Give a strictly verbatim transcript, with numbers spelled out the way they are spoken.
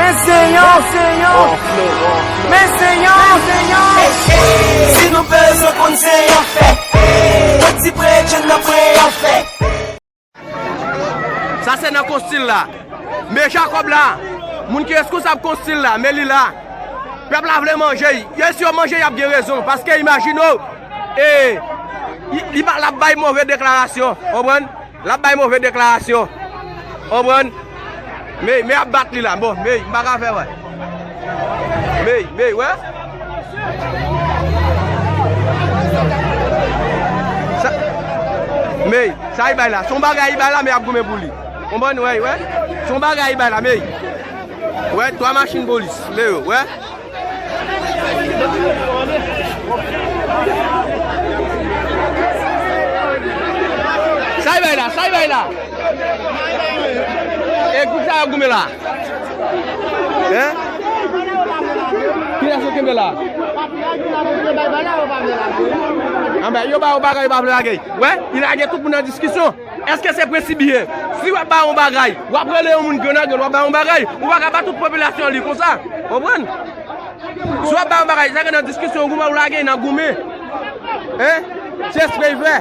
Men se yon, men se yon, men se yon. Si nou bezwen konn se yon fè, pran ti brèd, jwenn nan pran yon fè. Sa se nan Konstil la. Men Jakòb la, moun ki reskonsab Konstil la, men li la. Pèp la vle manje. Yo, si yo manje, y ap gen rezon. Paske imajine w, e, li, li pa, l ap bay move deklarasyon. Konprann? L ap bay move deklarasyon. Konprann? Men, men ap bat li la. Bon, men, m pa ka fè, wè. Men, men, wè. Sa, men, sa y bay la. Se yon bagay y bay la, men ap goumen pou li. Konprann? Wè, wè. Se yon bagay y bay la, men. Wè, twa machin polis. Men yo, wè. Sa y bay la, sa y bay la. E gwoup sa yo goumen la. Hein? Ki lè yo kenbe la? Anben, yo ba yo bagay, yo pa vle lage. Wè, li lage tout moun nan diskisyon. Èske se prensip byen? Si w ap ba yon bagay, w ap rele yon moun grenn a grenn, w ap ba yon bagay, ou pa ka ba tout popilasyon li konsa. Konprann? Si w ap ba yon bagay, sa gen nan diskisyon, goumen ou lage nan goumen. Hein? Se espre l fè.